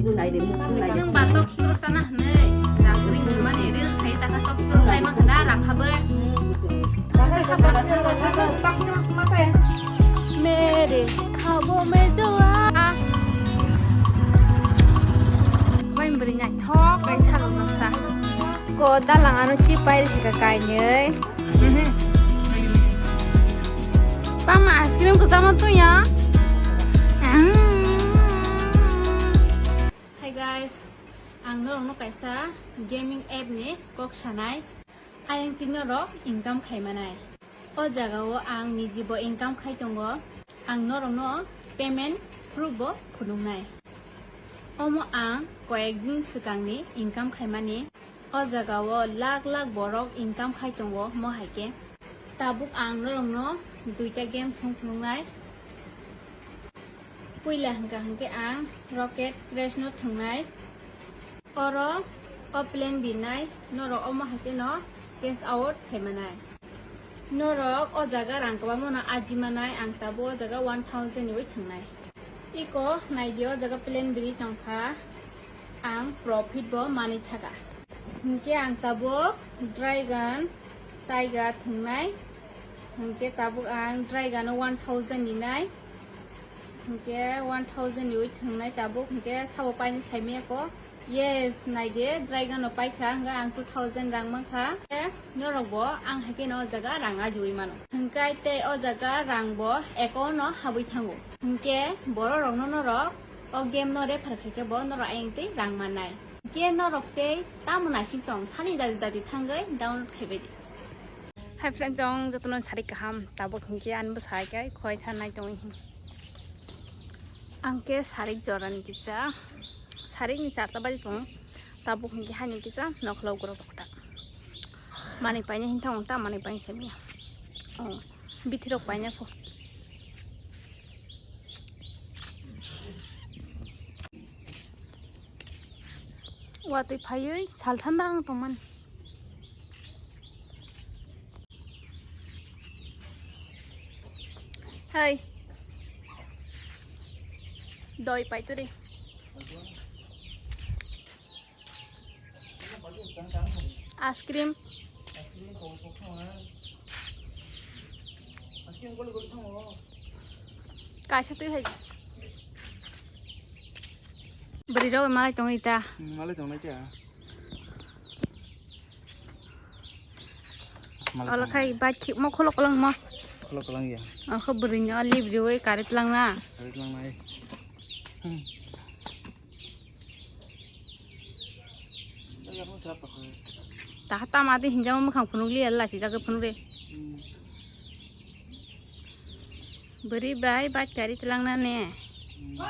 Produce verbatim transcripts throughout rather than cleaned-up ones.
Nwng ba tok suro sana hwnwi, rang ring hwnmani reels khai taka tok suro sai ma khna rang khabai. Mere khabo me jola. Bai bwrwi naithok kai sarok jak ta. Ko dalang ano chipai rikha kainwi. Tama ice cream ko tama tuya. Hi guys, ang norokno kaisa gaming app ni kok sanai. Ayang twi norok income khai manai. O jaga o ang nijibo income khai tongo. Ang norokno payment proof bo phunuknai. Omo ang koyek din swkangni income khaimani. O jaga o lakh lakh borok income khai tongo mo hai khe. Tabuk ang norokno duita game song phunuknai. Puila hwnkha hwnkhe ang Rocket Crash no thwngnai. Oro o plane birnai, norok omo hai kheno cash out khai manai. Norok o jaga rang kwbangma no aji manai, ang tabuk o jaga one thousand ni wi thwngnai. Iko naidi o jaga plane biri tongkha, ang profit bo manwi thaka. Hinkhe ang tabuk Dragon, Tiger thwngnai. Hinkhe tabuk ang Dragon o one thousand ni nai. Hinkhe one thousand ni wi thwngnai tabuk, hinkhe sabo paini saimaya ko. Yes, naidi, Dragon no paikha, hwnkhe ang two thousand rang mankha. Eh, norok bo ang hai kheno o jaga rang ajiwi mano. Hwnkhe tei o jaga rang bo account no habwi thango. Hwnkhe borok rokno norok o game no refer khaikhe bo norok ayang tei rang mannai. Hwnkhe norok tei tamo naising tong thani dadi dadi thangwi download khaibai di. Hi friends, chwng jotono sarik kaham, tabuk hwnkhe ani bwsai khe khoi thanai tongwi. Ang khe sarik jorani kisa, sarik ni charta baji tongo, tabuk hwnkhe haini kisa nokhla ugrok rok ta. Manwi paina hini thango ta, manwi paina semiya. Oh, bithi rok paina pho. Watwi phaiwi sal thanda ang tongmani. Hai. Doi pai turi. Ice cream. Kaisa twi hai. Bwrwi rok malai tongo ita. Hmm, malai tongo ita. Olo khai bike khikmo kholo kolong mo. Kholo kolong ya. Oko bwrwi ni o lip riwi kari tlang na. Kari tlang na, eh. Hmm. Taha tama di hinjama mwkhang phunuk liya, lachijagwi phunuk re. Hmm. Bwrwi bai bike kari tlang na ne. Hmm.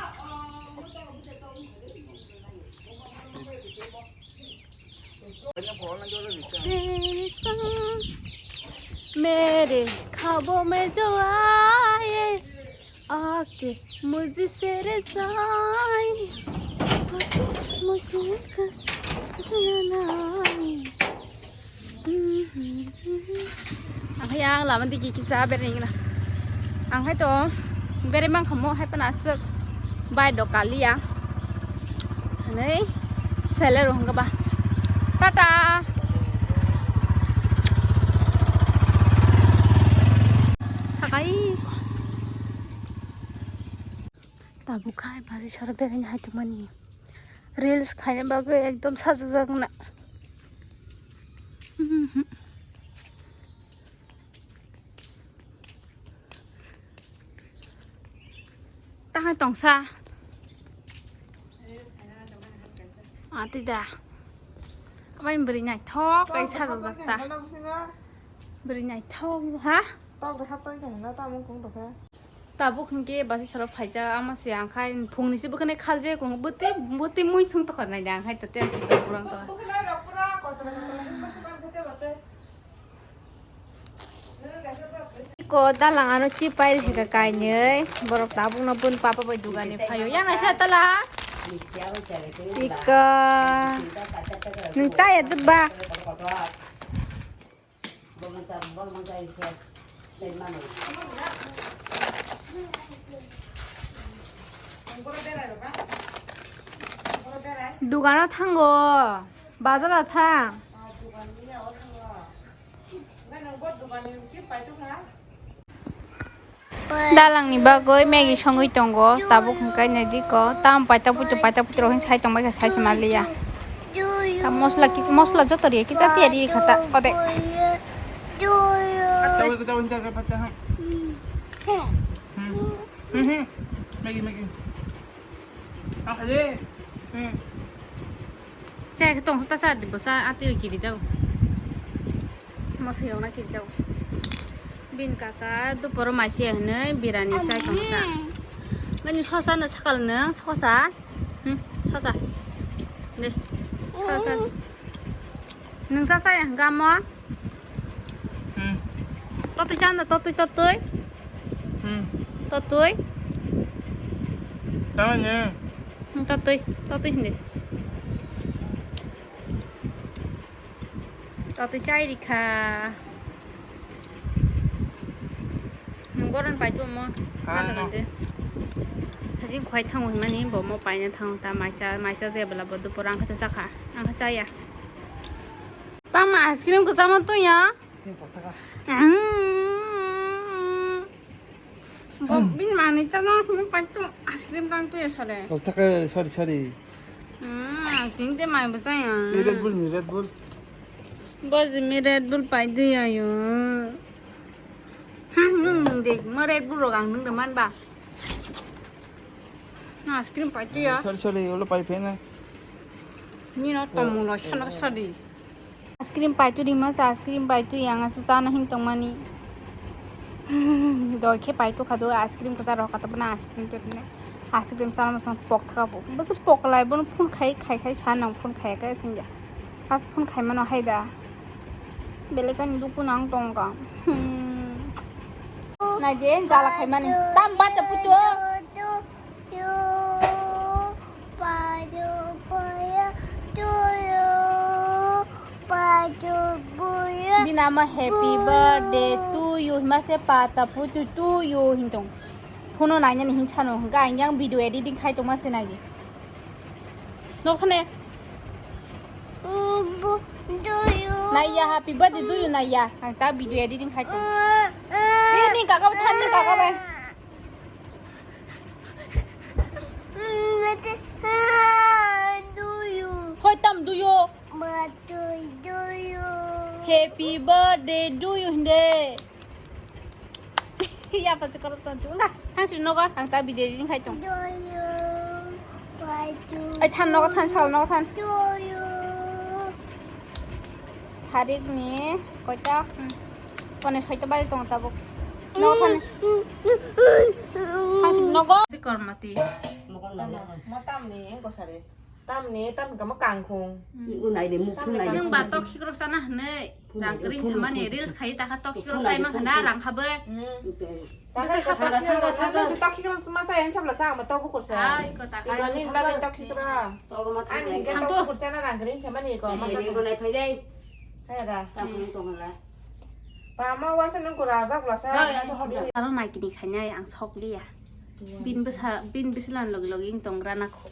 तेरे साथ मेरे ख्वाबों में जो आए, आके मुझसे रजाए, आके मुझे क-, Ang hai ang lama digi kisa bereng na. Ang hai to bere mang khamo hai pana aswk bai do kaliya. Nei seller hwnga ba. Tata. Thakai. Tabuk khai bari sara bereng hai to mani. Reels khaina bagwi ekdom sajak jak na. Tang tongsa. Ati da. Abai bwrwi naithok kai sajak jak ta. Bwrwi naithok ha? Tabuk hwnkhe basi soro phaijak, ama se ang khai phungni se bwkhwnai khaljak, kung bwtwi, bwtwi mui thung tokha nai de ang khai to tei chibai kurang to. Ko dalang ano chipai rikha kainwi, borok tabuk no bun papa bai dugani phaio. Yang naisa tala. Iko. Nwng chaya dwba. Dugano thango, bazaro thang. Dalangni bagwi Maggie songwi tongo, tabuk hwnkhe naidi ko, tam paita puitu, paita puitu rok hwn sai tongbai kha, sai se manliya. Ta mosla ki, mosla joto riya ki, jati riya kha ta, ode. Maggie, Maggie. Ah, khaje. Hmm. Chai tong ta sa di bosa ati kiri jau. Moso yong na kiri jau. Bin kaka duporo maisi hinwi birani chai tong sa. Mani sosa no sakal nung sosa. Hmm, sosa. De. Sosa. Nung sa sa yang gamo. Hmm. Totwi chanda, totwi, totwi. Hmm. Totwi. Chana ni. Hmm, totwi, totwi hindi. Totwi chai rikha. Nung boron pai tu mo. Ano. Kata kante. Thajin khwai thango himani bo mo paina thango ta maisa, maisa je bela bo dupor ang kha chakha. Ang kha chaya. Tama ice cream kwchama tuya. Sini pok thaka. Mm. Bo bin mani chama sini paitu ice cream tang tuya sale. Pok thaka, sorry, sorry. Mm, ice cream te mai bwsaya. Ni Red Bull, ni Red Bull. Bo jimi Red Bull pai tuya yo. Ha, nung nung de, mo Red Bull rok ang nung de man ba. Na ice cream pai tuya. Sorry, sorry, ulo pai phena. Ni no tomung lo sana sadi. Ice cream pai tu di masa, ice cream pai tu yang asa sana hing tong mani. Doi khe pai tu khadu ice cream kasa rok kata puna ice cream tu ne. Ice cream sana masa pok thaka pok. Bas pok lai bon phun khai khai khai sana phun khai ka singya. As phun khai mano hai da. Belekani duku nang tongkha. Hmm. Nai de, jala khai mani. Tam bata puto. Bini ama happy birthday to you hima se pata puto to you hintong. Phono nainani hin sano hingka ang yang video editing khai tongma se nagi. Nokhane. Naiya, happy birthday to you, naiya. Ang ta video editing khai tong. Ini kaka ba than ni kaka ba. Hoi tam do you. Happy birthday do you hinde. Ya pa chikoro ton chu. Nga, thang si nogo, ang ta video ring khai tong. Ai than nogo, than sal nogo, than. Tarik ni koita? Hmm. Pone soita baje tong tabuk. Nogo than. Thang si nogo. Chikor mati. Mo tamni, eng kosari. Tamni, tamni kamo kangkhung. Unai de muk phunai de. Nung ba tok khikrok sana hwnwi. Phunai de, rang kring samani reels khai ta kha tok khikrok sai ma khana rang kha bai. Bwsai kha tok khikrok. Tok khikrok sma sai an sabla sa ma tok bukur sa. Ai ko ta kha. Ani ba tok khikrok. Ani ga tok bukur sa na rang kring samani ko. Ni ko nai phai dai. Hai ra. Ta phung tong la. Ba ma wa sa nung ko raja bla sa. Aro nai kini khainai ang sok liya. Bin bwsa, bin bwsa lan logi logi ing tong rana kho.